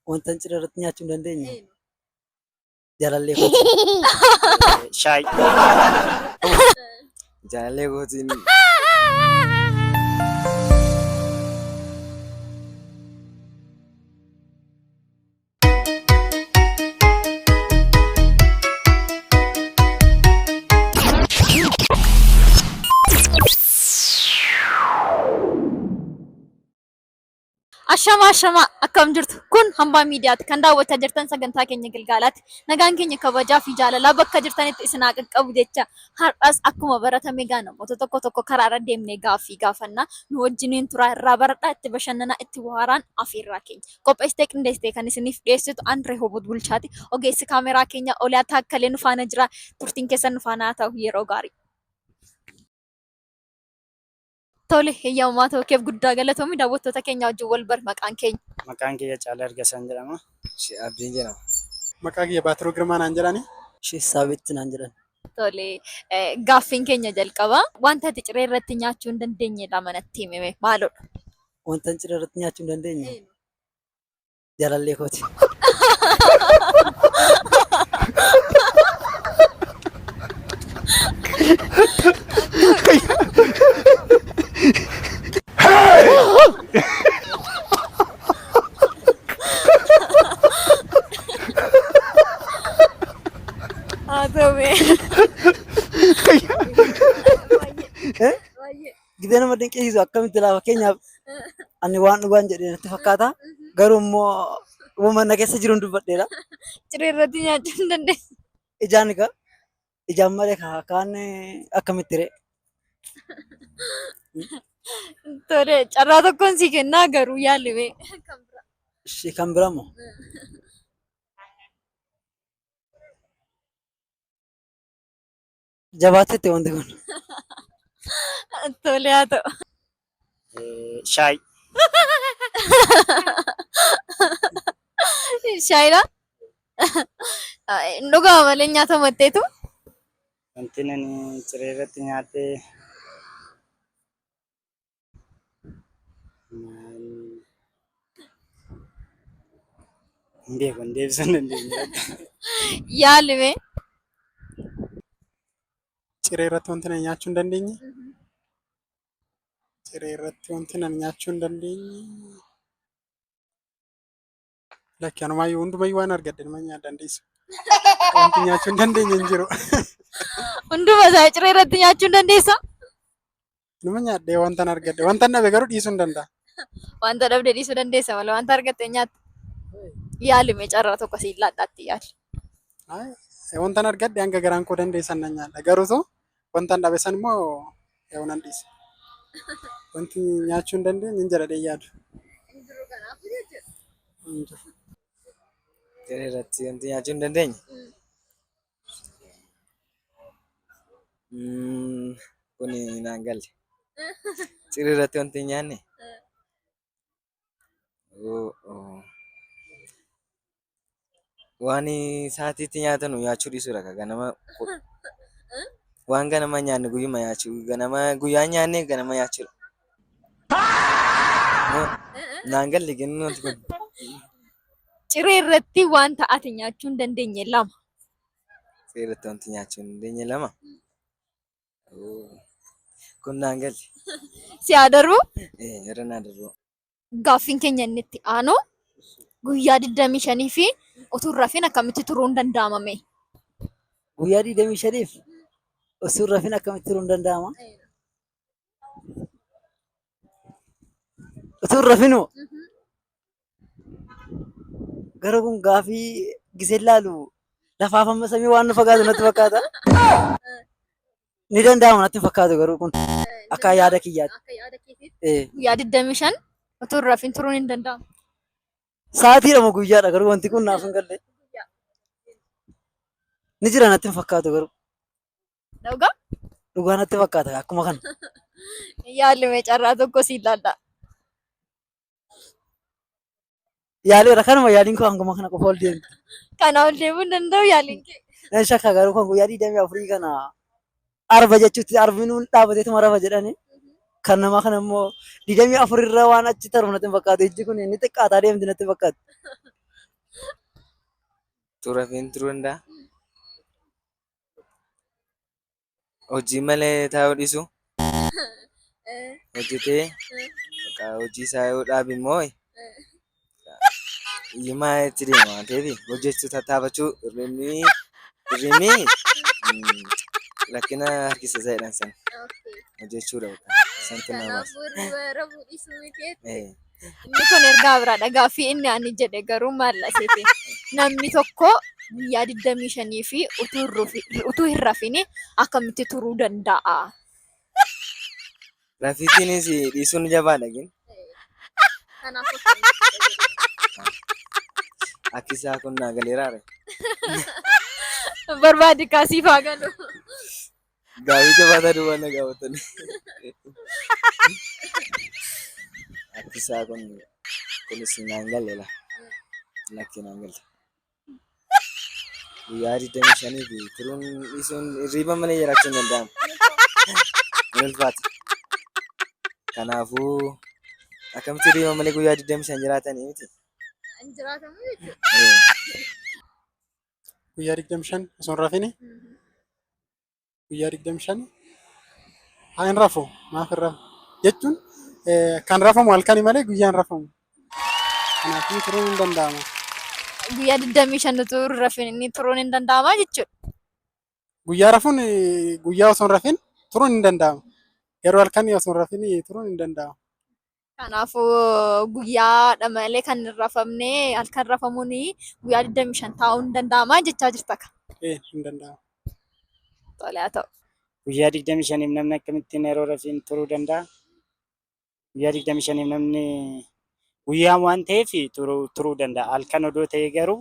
Wanta hin ciree irratti nyaachuu hin dandeenye. Jaalallee kooti. Shaayii. Jaalallee kootiin Ashamaa ashamaa akkam jirtu kun hambaa miidiyaati kan daawwachaa jirtan sagantaa keenya gilgaalaati nagaan keenya kabajaa fi jaalalaa bakka jirtanitti isin haa qaqqabu jecha har'as akkuma baratame egaa namoota tokko tokko karaa irra deemnee gaaffii gaafanna nu wajjiniin turaa irraa baradhaa itti bashannanaa itti bohaaraan afeerraa keenya qopheessitee qindeessitee kan isiniif dhiyeessitu an Rehoboot Bulchaati ogeessi kaameraa keenya Oliyaa Taakkalee nu faana jira turtiin keessan nu faana haa ta'u yeroo gaarii. Tole, heyyamamaa ta'uu keef guddaa galatoomi. Daawwattoota keenya wajjin wal bari maqaan keenya. Maqaan kiyya Caalaa Ergasaan jedhama. Ishee Abdiin jedhama. Maqaa kiyya Baatiruu Girmaa naan jedhani. Ishee Saabitti naan jedhan. Tole, gaaffiin keenya jalqaba. Wanta ati ciree irratti nyaachuu hin dandeenye lama natti himi maaloodha? Wanta ciree irratti nyaachuu hin dandeenye jaalallee kooti. Haa ta'u mee. Gizee nama dinqisiisu akkamitti laa fakkeenyaaf ani waan dhugaan jedhe natti fakkaata. Garuu immoo uumama na keessa jiruun dubbadheera. Ciree irratti nyaachuu hin dandeessu. Ijaan egaa ijaan malee kaan akkamitti ree? Tole carraa tokkoon sii kennaa garuu yaalli mee. Kan biraa. Ishee kan biraa moo? Jabaatetti wanti kun. Tole haa ta'u. Shaayii. Shaayidha. Hin dhugama malee nyaata matteetu. Wanti ani ciree irratti nyaadhee hin beeku hin deebisuu hin dandeenye. Yaali mee. Ciree irratti wanti ani nyaachuu hin dandeenye. Ciree irratti wanti ani nyaachuu hin dandeenye. Lakki anumaayyuu hundumayyuu waan argadhe numa nyaadha dandeessu. Wanti nyaachuu hin dandeenye hin jiru. Hunduma isaa ciree irratti nyaachuu hin dandeessaa? Numa nyaadhee wantan argadhe. Wantan dhabe garuu dhiisuu hin danda'a. Wanta dhabde dhiisuu dandeessa malee wanta argatte hin nyaattu. Yaali mee carraa tokko siin laadhaatti yaali. Ayi, Wantan argadhe hanga garaan koo dandeessan nan nyaadha. Garuu too wantan dhabe san immoo yaa'u nan dhiisa. Wanti nyaachuu hin dandeenye hin jira jedhee yaadu. Hin jiru. Ciree irratti wanti nyaachuu hin dandeenye. Kuni naan galle. Ciree irratti wanti hin nyaanne. Waan sa'aatiitti nyaatanu nyaachuu dhiisuudha ka ganama waan ganama nyaanne guyyuma nyaachuu ganama guyyaa nyaanne ganama nyaachuudha. Naan galle kennu wanti kun. Ciree irratti wanta ati nyaachuu hin dandeenye lama. Ciree irratti wanti nyaachuu hin dandeenye lama. Kun naan galle. Si haa darbu. Irra naa darbu. Gaaffiin keenya inni itti aanu guyyaa 25 fi utuu hin rafin akkamitti turuun danda'ama mee? Guyyaa 25f osoo hin rafin akkamitti turuun danda'ama? Utuu hin rafinoo? Garuu kun gaafii giseen laalu lafaaf amma samii waan nu fagaatu natti fakkaata. Ni danda'ama natti hin fakkaatu garuu kun akka yaada kiyyaatti. Akka yaada keetiitti. Eh, Guyyaa 25 utuu hin rafin turuun hin danda'amu. Sa'aatiidha moo guyyaadha garuu wanti kun naaf hin galle. Ni jira natti hin fakkaatu garuu. Dhugaa? Dhugaa natti fakkaata akkuma kana. Yaalli mee carraa tokko siin laadha. Yaaleera kanuma yaaliin koo hanguma kana qofa ol deemti. Kana ol deemuu hin danda'u yaaliin kee. Nan shakka garuu kan guyyaa 24 kana arba jechuutti arbi nuun dhaabateetuma rafa jedhani. Kan namaa kana immoo 24 irra waan achi tarbu natti hin fakkaatu. Ijji kun inni xiqqaataa deemti natti fakkaatti. Utuu rafiin turuu danda'a. Hojii malee taa'uu dhiisuu. Hojjetee bakka hojii isaa yoo dhaabe immoo hiyyummaa itti deema waan ta'eef hojjechuu tattaafachuu hirribni hirribni rakkina harkisa isa jedhan sana hojjechuudha bakka santu nama baasa. Kanaafuu hirriba rafuu dhiisuu miti. Eh. Inni kun ergaa biraadha. Gaaffii inni ani jedhe garuu maal seete? Namni tokko guyyaa 25 fi utuu hin utuu hin rafini akkamitti turuu danda'a? Rafiitiinis dhiisuun jabaadha gin. Kanaaf akkamitti Akki isaa kun naa galeeraare. Barbaadi kaasiif haa galu. Gaafii jabaataa duwwaa na gaafatanii. Akki isaa kun kunis naan galle la. Lakki naan galle. Guyyaa 25 fi turuun dhiisuun hirriiba malee jiraachuun hin danda'amu. Hin ulfaata. Kanaafuu akkamitti hirriiba malee guyyaa 25 jiraatanii miti? Hin jiraatamu jechuudha. Guyyaa 25 osoo hin rafini guyyaa 25 haa hin rafu maaf hin rafu jechuun kan rafamu halkani malee guyyaa hin rafamu. Kanaafuu turuun hin danda'ama. Guyyaa 25 utuu hin rafin inni turuun hin danda'ama jechuudha. Guyyaa rafuun guyyaa osoo hin rafin turuun hin danda'ama. Garuu halkan osoo hin rafin turuun hin danda'amu. Kanaafuu guyyaadha malee kan hin rafamne halkan rafamuun guyyaa 25 taa'uun hin danda'ama jechaa jirta. Ee hin danda'amu. Tole haa ta'u. Guyyaa 25f namni akkamittiin yeroo rafiin turuu danda'a? Guyyaa 25f namni guyyaa waan ta'eef turuu danda'a. Halkan odoo ta'ee garuu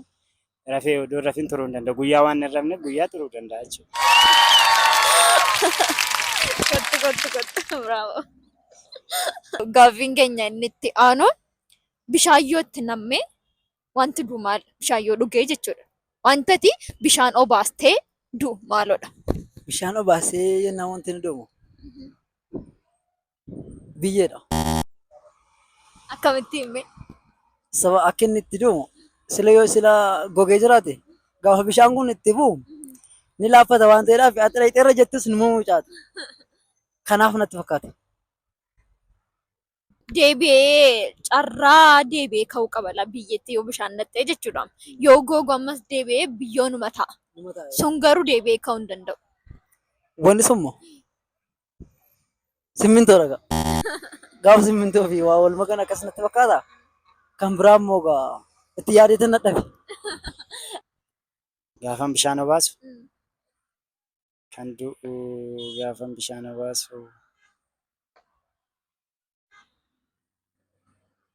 rafee odoo hin rafin turuu hin danda'u. Guyyaa waan hin rafneef guyyaa turuu danda'a jechuudha. Kottu kottu kottu bravo. Gaaffiin keenya inni itti aanu bishaan yoo itti nammee wanti du'u maal? Bishaan yoo dhugee jechuudha. Wantati bishaan obaastee du'u maalodha? Bishaan obaasee jennaan wanti inni du'u biyyeedha. Akkamitti himme? Saba akka inni itti du'u sila yoo sila gogee jiraate gaafa bishaan kun itti bu'u ni laaffata waan ta'eedhaaf ati dhaqxee irra jettus ni mucaata. Kanaaf natti fakkaata. Deebi'ee carraa deebi'ee ka'uu qaba la biyyeetti yoo bishaan naqxee jechuudha. Yoo gogu ammas deebi'ee biyyoonuma ta'a. Sun garuu deebi'ee ka'uu hin danda'u. Wanni sun moo simmintoodha gaa. Gaafa simmintoo fi waa wal makan akkas natti fakkaata. Kan biraa immoo gaa itti yaadeetan dadhabe. Gaafan bishaan obaasu kan du'u gaafan bishaan obaasu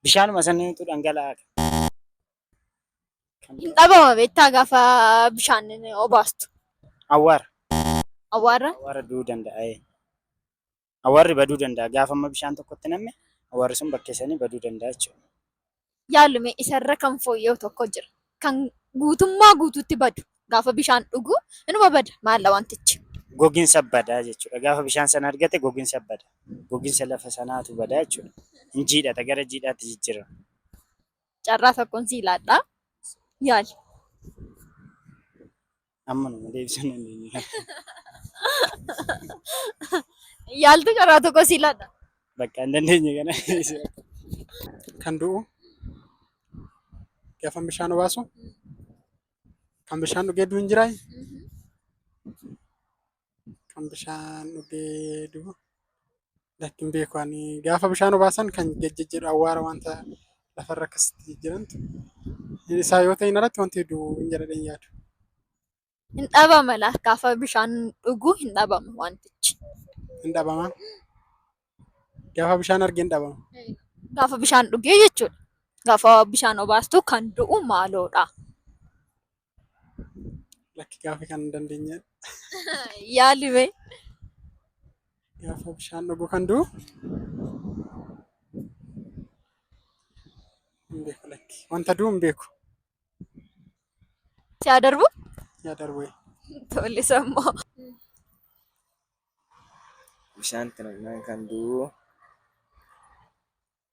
bishaanuma saniitu dhangala'a. Kan Hin dhabama beektaa gaafa bishaan obaastu. Awwaara. Awwaara. Awwaara du'uu danda'a. ee. Awwaarri baduu danda'a. Gaafa amma bishaan tokkotti namme awwaarri sun bakkee sanii baduu danda'a jechuudha. Yaalume isarra kan fooyya'u tokko jira. Kan guutummaa guutuutti badu gaafa bishaan dhugu inuma bada maalla wantichi. Gogiinsa badaa jechuudha. Gaafa bishaan sana argate gogiinsa bada. Gogiinsa lafa sanaatu badaa jechuudha. Hin jiidhata gara jiidhaatti jijjiirama. Carraa tokkoon sii laadhaa. Yaali. Amma numa deebisuu hin dandeenye. Yaaltu carraa tokko sii laadha. Bakka hin dandeenye kana. Kan du'u gaafa bishaan obaasu kan bishaan dhugee du'u hin jiraa? Kan bishaan dhugee du'u lakki hin beeku ani gaafa bishaan obaasan kan jejjedhu awwaara wanta lafarra akkasitti jijjiirantu isaa yoo ta'in alatti wanti du'u hin jedhadhee hin yaadu. Hin dhabama laa gaafa bishaan dhugu hin dhabama wantichi. Hin dhabama. Gaafa bishaan arge hin dhabama. Gaafa bishaan dhugee jechuudha. Gaafa bishaan obaastu kan du'u maaloodha? Lakki gaafa kan hin dandeenye. Yaali mee. Gaafa bishaan dhugu kan du'u. Hin beeku lakki. Wanta du'u hin beeku. Si haa darbu? Yaa darbu. Tole sammoo. Bishaan itti naqnaan kan du'u.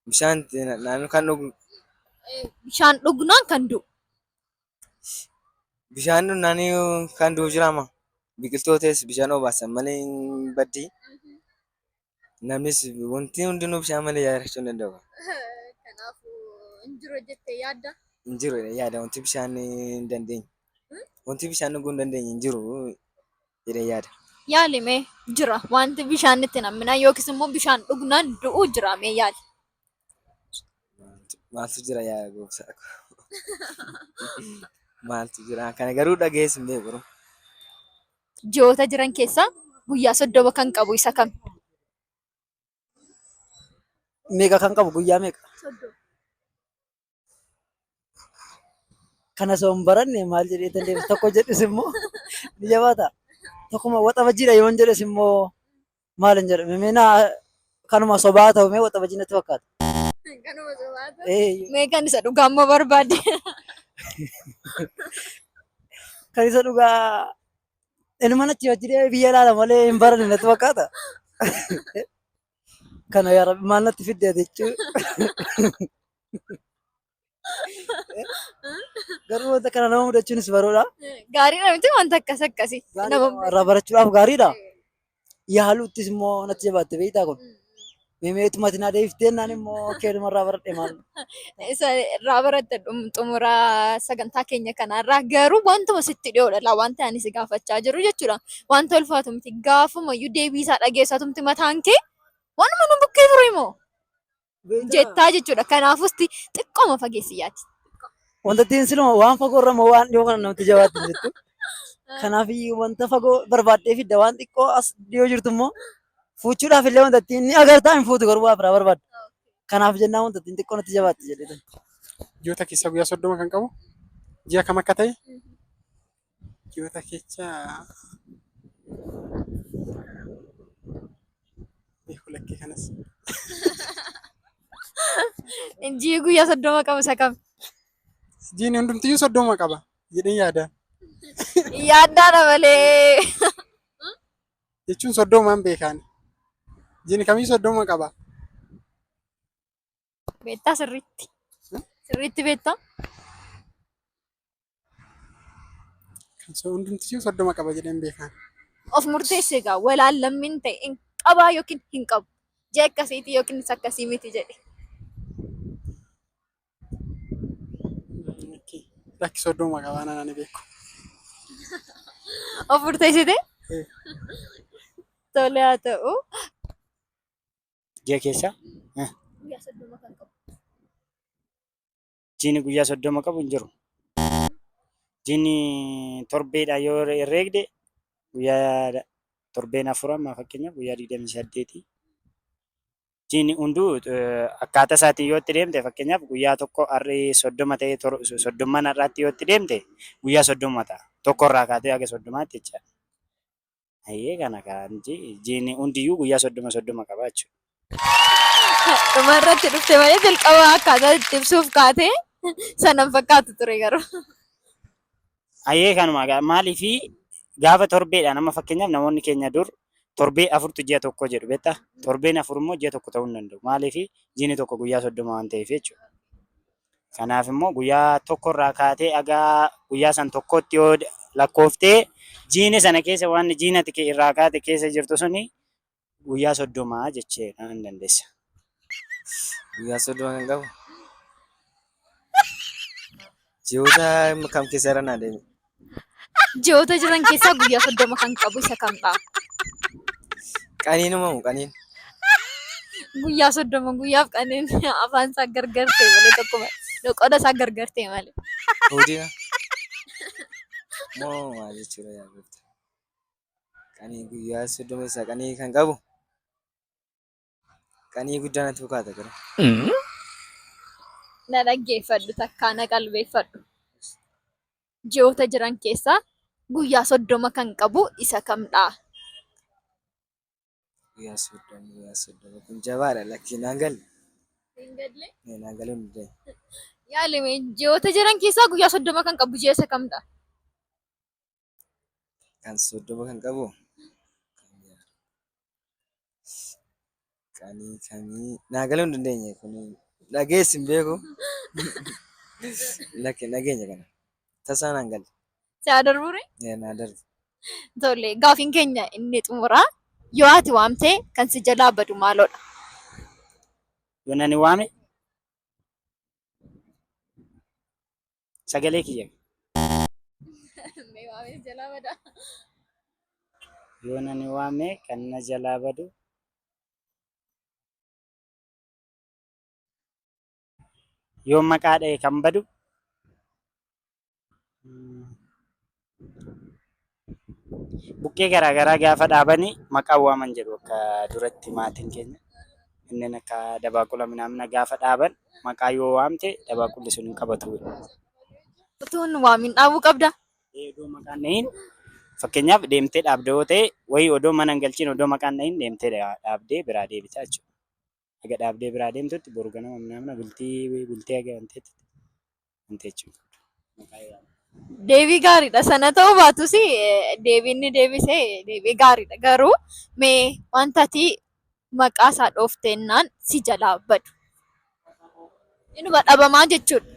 Bishaan itti naqnaan kan dhugu. Bishaan dhugnaan kan du'u. Bishaan dhugnaan kan du'u jiraama. Biqiltootas bishaan obaasan malee hin baddi. Namnis wanti hundinuu bishaan malee jiraachuu hin danda'u. Kanaafuu hin jiru jettee yaadda? Hin jiru jedhee yaada wanti bishaan hin dandeenye. Wanti bishaan dhuguu hin dandeenye hin jiru jedhee yaada. Yaali mee jira wanti bishaan itti namminaa yookiis immoo bishaan dhugnaan du'u jira mee yaali. Maaltu jira yaa gooftaa ko. Maaltu jira kana garuu dhagees hin beeku. Ji'oota jiran keessaa guyyaa 30 kan qabu isa kami? Meeqa kan qabu guyyaa meeqa? 30. Kana osoo hin baranne maal jedhee tan deebisa tokko jedhus immoo ni jabaata. Tokkuma waxabajjiidha yoon jedhes immoo maal hin jedhu. Mee naa kanuma sobaa ta'u mee waxabajjii natti fakkaata. Kanuma sobaa ta'u. Ee Mee kan isa dhugaa immoo barbaade. Kan isa dhugaa ilma achi achi deemee biyya ilaala malee hin baranne natti fakkaata. Kana yaa Rabbi maal natti fidde ati jechuu. Garuu wanta kana nama mudachuunis baruudha. Gaariidha miti wanta akkas akkasii. Gaariidha irraa barachuudhaaf gaariidha. Yaaluuttis immoo natti jabaatte beektaa kun. Meemeetuma ati naa deebiftee naan immoo keeluma irraa baradhe maal. Isa irraa baratte xumura sagantaa keenya kanarraa garuu wantuma sitti dhiyoodha laa wanti ani si gaafachaa jiru jechuudha. Wanta ulfaatu miti gaafumayyuu deebii isaa dhageessatumti mataan kee wanuma nu bukkee ture moo jettaa jechuudha. Kanaafus xiqqooma fageessi yaadi. Wanta ittiin siluma waan fagoo irra moo waan dhiyoo kana namatti jabaatti jettu. Kanaaf wanta fagoo barbaaddee fidda waan xiqqoo as dhiyoo jirtu immoo fuuchuudhaaf illee wanta ittiin ni agartaa hin fuutu garuu waa biraa barbaadda. Kanaaf jennaan wanta ittiin xiqqoo natti jabaatti jedhee. Ji'oota keessaa guyyaa 30 kan qabu ji'a kam akka ta'e ji'oota keessa beeku lakkee kanas. Ji'i guyyaa 30 qabu isa kam? Jiini hundumtiyyuu 30 qaba jedheen yaada. Yaaddaadha malee. Jechuun 30n beekaan. Jiini kamiyyuu 30 qaba. Beektaa sirriitti? Sirriitti beektaa? Kan hundumtiyyuu 30 qaba jedheen beekaan. Of murteessi egaa walaallammiin ta'e hin qabaa yookiin hin qabu. Ji'a akkasiiti yookiin isa akkasii miti jedhe. Lakki 30 qaba anaan ani beeku. Of murteessite? Ee. Tole haa ta'u. Ji'a keessa Guyyaa 30 kan qabu. Jiini guyyaa 30 qabu hin jiru. Jiini torbeedha yoo herreegde guyyaa torbeen afur amma fakkeenyaaf guyyaa 28. Jiini hunduu akkaataa isaatiin yoo itti deemte fakkeenyaaf guyyaa tokko har'i 30 ta'ee soddomman har'aatti yoo itti deemte guyyaa 30 ta'a. Tokko irraa kaatee haga 30tti jechaadha. Hayyee kana kan jiini hundiyyuu guyyaa 30 30 qaba jechuudha. Dhuma irratti dhufte malee jalqaba akkaataa itti ibsuuf kaatee sanan fakkaatu ture garuu. Hayyee kanuma maaliif gaafa torbeedha nama fakkeenyaaf namoonni keenya dur torbee afurtu ji'a tokko jedhu beektaa? Torbeen afur immoo ji'a tokko ta'uu hin danda'u. Maaliif jiini tokko guyyaa 30 waan ta'eef jechuudha. Kanaaf immoo guyyaa tokko irraa kaatee haga guyyaa san tokkotti yoo lakkooftee jiini sana keessa waan jiina ati irraa kaate keessa jirtu suni guyyaa 30 jechee hin dandeessa. Guyyaa 30 kan qabu. Ji'oota kam keessa irra naa deemi? Ji'oota jiran keessaa guyyaa 30 kan qabu isa kamdha? Qaniin uumamu qaniin. Guyyaa 30 guyyaaf qaniin afaan isaa gargar ta'e malee tokkuma. Loqoda isaa gargar ta'e malee. Hudiina. Moo maal jechuudha yaa gooftaa? Qanii guyyaa 30 isaa qanii kan qabu. Qanii guddaa natti fakkaata garuu. Na dhaggeeffadhu takkaa na qalbeeffadhu. Ji'oota jiran keessaa guyyaa 30 kan qabu isa kamdha? Guyyaa 30 guyyaa 30 kun jabaadha lakkii naan galle. Hin galle? Naan galuu hin dandeenye. Yaali mee ji'oota jiran keessaa guyyaa 30 kan qabu ji'a isa kamdha? Kan 30 kan qabu. Qanii kamii naa galuu hin dandeenye kun dhageessi hin beeku. Lakki hin dhageenye kana. Tasaa naan galle. Si haa darbure? Naa darbu. Tole, gaafiin keenya inni xumuraa yoo ati waamte kan si jalaa badu maaloodha? Yoo nani waame sagalee kiyya. Mee waamee si jalaa bada. Yoo nani waame kan na jalaa badu yoo maqaa dha'e kan badu buqqee garaagaraa gaafa dhaabanii maqaa waaman jedhu akka duratti maatiin keenya inneen akka dabaaqula minaamina gaafa dhaaban maqaa yoo waamte dabaaqulli sun hin qabatu. Utuu hin waamin dhaabuu qabda. Odoo maqaan dhahin fakkeenyaaf deemtee dhaabde yoo ta'e wayii odoo mana hin galchiin odoo maqaan dhahin deemtee dhaabdee biraa deebita jechuudha. Haga dhaabdee biraa deemtutti boru ganama minaamina bultii bultee haga wanteetti wante jechuudha. Maqaa yoo waamte. Deebii gaariidha. Sana ta'uu baatus deebiin inni deebise deebii gaariidha. Garuu mee wanta ati maqaa isaa dhooftennaan si jalaa badu. Inuma dhabamaa jechuudha.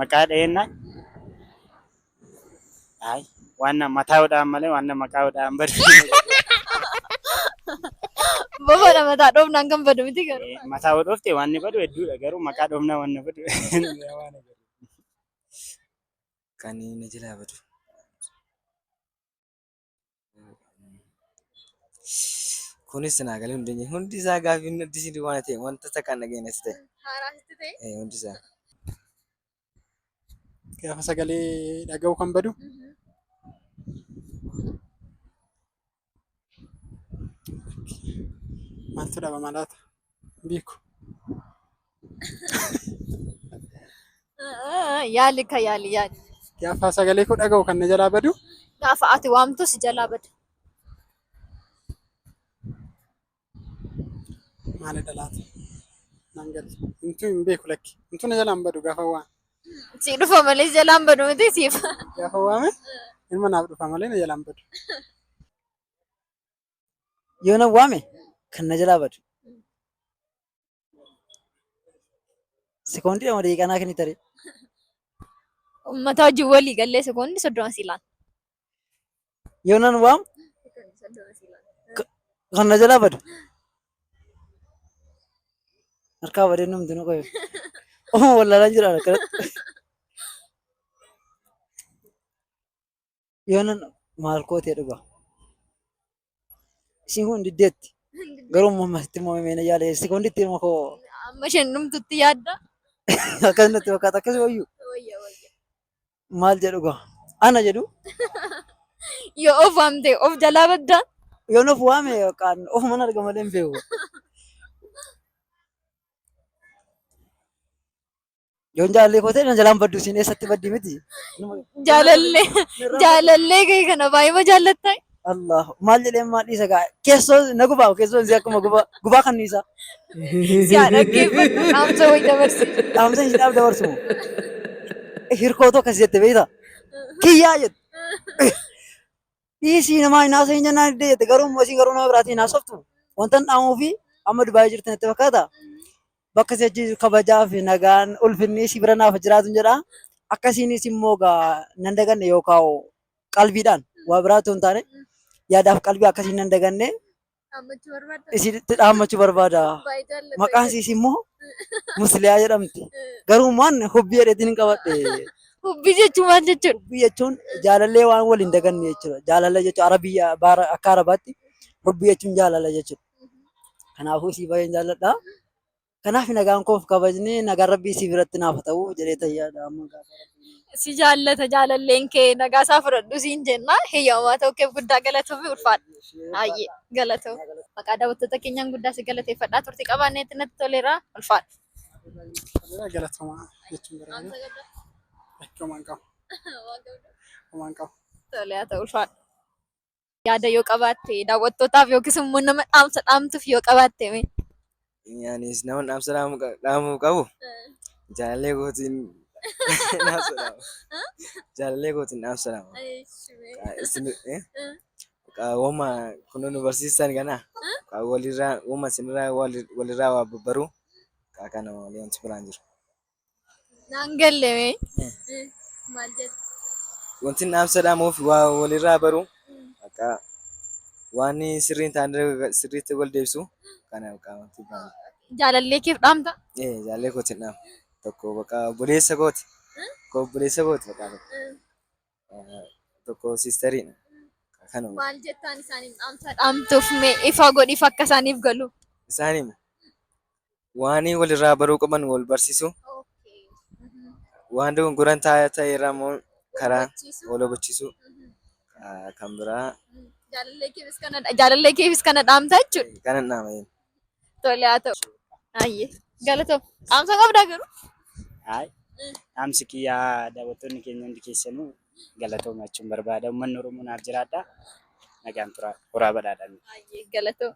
Maqaa dhahennaan ay waan mataa yoo dhahan malee waan maqaa yoo dhahan badu. Bofaadha mataa dhoofnaan kan badu miti garuu. Mataa yoo dhoofte waan ni badu hedduudha garuu maqaa dhoofnaan waan ni badu. Kan na jalaa badu. Kunis naa galee hundi hundi isaa gaaffii hundi isii waan ta'e wanta takka hin dhageenye ta'e. Haaraa sitti ta'e. Hundi isaa. Gaafa sagalee dhaga'u kan badu maaltu dhabama laata? Hin beeku. Yaali ka yaali yaali. Gaafa sagalee koo dhaga'u kan na jalaa badu Gaafa ati waamtu si jalaa bada. Maalidha laata? Naan galle. Intuu hin beeku lakki. Intuu na jalaa hin badu gaafa waame. Si dhufa malee si jalaa hin badu miti siif. Gaafa waame ilma naaf dhufa malee na jalaa hin badu. Yoo na waame kan na jalaa badu. Sekoondii lama daqiiqaa naa kenni taree. Uummata wajjin walii gallee sekoondii 30 si laata. Yoo nan waamu kan na jalaa badu. Harkaa badee numti nu qoye. Ofuma wallaalaan jira akkanatti. Yoo nan maal kootee dhuga. Isiin kun diddeetti. Garuu immoo ammasitti immoo meena yaala sekoonditti immoo koo Amma isheen dhumtutti yaadda. Akkas natti fakkaata akkas wayyu. Wayya wayya. Maal jedhu gaa? Ana jedhu. Yoo of waamte of jalaa badda. Yoon of waame yookaan ofuman arga malee hin beeku. Yoon jaalallee koo ta'e na jalaan baddu isiin eessatti baddi miti. Jaalallee jaalallee kee kana baay'ee jaallatta. Allah maal jedhee maal dhiisa gaa keessoo na gubaa keessoo isii akkuma gubaa gubaa kan dhiisa. Si haa dhaggeeffadhu dhaamsa wayii dabarsi. Dhaamsa ishiidhaaf dabarsu moo? Hirkootu akkas jette beektaa? Kiyyaa jette. Dhiisii namaa hin haasa'iin jennaan diddee jette garuu immoo isiin garuu nama biraatiin hin haasoftu. Wanta hin dhaamuu fi amma Dubaayii jirti natti fakkaata. Bakka si achi kabajaa fi nagaan ulfinni si bira naaf jiraatu jedha. Akkasiinis immoo gaa nan daganne yookaan qalbiidhaan waa biraa otoo hin taane yaadaaf qalbii akkasiin nan daganne Dhaammachuu barbaadda? Isitti dhaammachuu barbaada. Baay'ee jaallata. Maqaan isiis immoo Musliyaa jedhamti. Garuu maan hubbii jedheetiin hin qabadhe. Hubbii jechuun maal jechuudha? Hubbii jechuun jaalallee waan wal hin daganne jechuudha. Jaalala jechuun Arabiyya baara akka Arabaatti hubbii jechuun jaalala jechuudha. Kanaafuu isii baay'een jaalladha. Kanaaf nagaan koof kabajni nagaan rabbii isii biratti naaf haa ta'u jedhee tayyaadha amma gaafa rabbiin. Si jaallata jaalalleen kee nagaa isaa fudhadhu siin jenna. Heyyamamaa ta'uu keef guddaa galatoomi ulfaadha. Baay'ee galatoomi. Maqaa daawwattoota keenyaan guddaa si galateeffadhaa turtii qabaanneetti natti toleera ulfaadha. Galatoomaa jechuun barbaada. Lakki homaan qabu. Homaan qabu. Tole haa ta'u ulfaadha. Yaada yoo qabaatte daawwattootaaf yookiis immoo nama dhaamsa dhaamtuuf yoo qabaatte mee. Anis nama dhaamsa dhaamuu qabu jaalallee kootiin dhaamsa dhaama. Jaalallee kootiin dhaamsa dhaama. Isin wama kun nu barsiisan kana walirraa wama isinirraa walirraa waa babbaruu kana malee wanti biraan jiru. Naan galle mee. Maal jette? Wanti dhaamsa dhaamuuf waa walirraa baru akka waan sirrii hin taane sirriitti wal deebisu kana bakka wanti dhaamu. Jaalallee keef dhaamta? Ee jaalallee kootiin dhaama. Tokko bakka obboleessa kooti. Obboleessa kooti bakka tokko. Tokko siistariidha. Kanuma. Maal jettaan isaaniif dhaamsa dhaamtuuf mee ifa godhiif akka isaaniif galu? Isaaniin waan walirraa baruu qaban wal barsiisu. Waan dogongoran ta'e irraa immoo karaa wal hubachiisu. Kan biraa Jaalallee keefis kana dhaamta jechuudha. kanan dhaama. Tole haa ta'u. Ayyee galatoom. Dhaamsa qabdaa garuu? Hayi. Dhaamsi kiyyaa daawwattoonni keenya hundi keessanuu galatooma jechuun barbaada. Uummanni Oromoo naaf jiraadha. Nagaan turaa. Horaa badhaadhaan. Ayyee galatoom.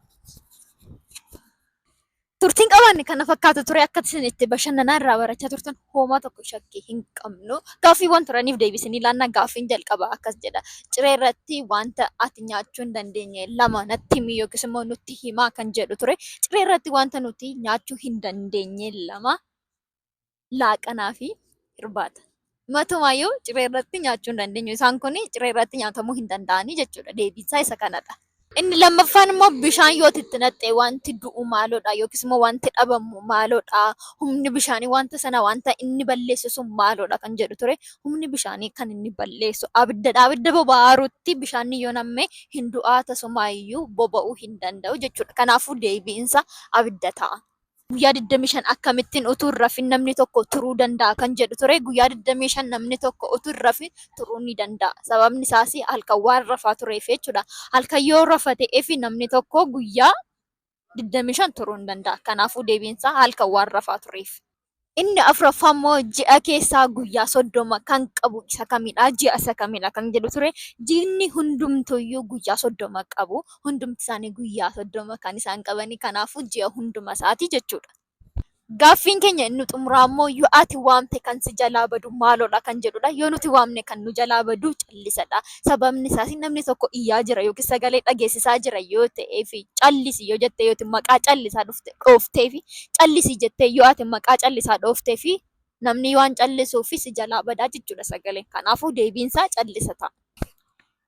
Turtiin qabaanne kana fakkaatu ture akka isin itti bashannanaa irraa barachaa turtan homaa tokko shakkii hin qabnu. Gaaffiiwwan turaniif deebisanii laannaa gaaffiin jalqaba akkas jedha. Ciree irratti wanta ati nyaachuu hin dandeenye lama natti himi yookiis immoo nutti himaa kan jedhu ture. Ciree irratti wanta nuti nyaachuu hin dandeenye lama laaqanaa fi irbaata. Matumaayyuu ciree irratti nyaachuu hin dandeenyu. Isaan kun ciree irratti nyaatamuu hin danda'anii jechuudha. Deebiinsaa isa kanadha. Inni lammaffaan immoo bishaan yoo itti naqxe wanti du'u maaloodha yookiis immoo wanti dhabamu maaloodha. Humni bishaanii wanta sana wanta inni balleessu sun maaloodha kan jedhu ture. Humni bishaanii kan inni balleessu abiddadha. Abidda boba'aarutti bishaanni yoo namme hin du'aa tasumaayyuu boba'uu hin danda'u jechuudha. Kanaafuu deebiinsa abidda ta'a. Guyyaa 25 akkamittiin utuu hin rafin namni tokko turuu danda'a kan jedhu ture. Guyyaa 25 namni tokko utuu hin rafin turuu ni danda'a. Sababni isaas halkan waan rafaa tureef jechuudha. Halkan yoo rafa ta'eef namni tokko guyyaa 25 turuu hin danda'a. Kanaafuu deebiin isaa halkan waan rafaa tureef. Inni afuraffaa immoo ji'a keessaa guyyaa 30 kan qabu isa kamidha? Ji'a isa kamidha kan jedhu ture. Ji'ni hundumtuyyuu guyyaa 30 qabu. Hundumti isaanii guyyaa 30 kan isaan qabani. Kanaafuu ji'a hunduma isaati jechuudha. Gaaffiin keenya inni xumuraa immoo yoo ati waamte kan si jalaa badu maaloodha kan jedhudha. Yoo nuti waamne kan nu jalaa badu callisadha. Sababni isaas namni tokko iyyaa jira yookiin sagalee dhageessisaa jira yoo ta'ee fi callisi yoo jettee yoo maqaa callisaa dhufte dhooftee fi callisi jettee yoo ati maqaa callisaa dhooftee fi namni waan callisuuf si jalaa badaa jechuudha sagaleen. Kanaafuu deebiinsaa callisa ta'a.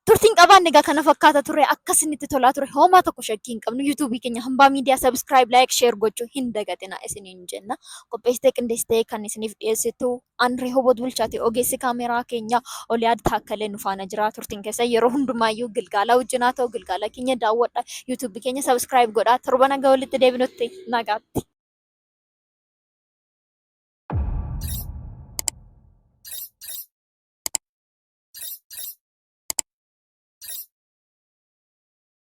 Turtiin qabaanne egaa kana fakkaata ture akka isinitti tolaa ture homaa tokko shakkii hin qabnu. Yuutuubii keenya Hambaa Miidiyaa subscribe, like, share gochuu hin dagatina isiniin jenna. Qopheessitee qindeessitee kan isiniif dhiyeessitu Andree Hobot Bulchaati. Ogeessi kaameraa keenya Oliyaad Taakkalee nu faana jira. Turtiin keessa yeroo hundumaayyuu gilgaala wajjin haa ta'u gilgaala keenya daawwadha. Yuutuubii keenya subscribe godhaa. Torba nagaa walitti deebinutti nagaatti.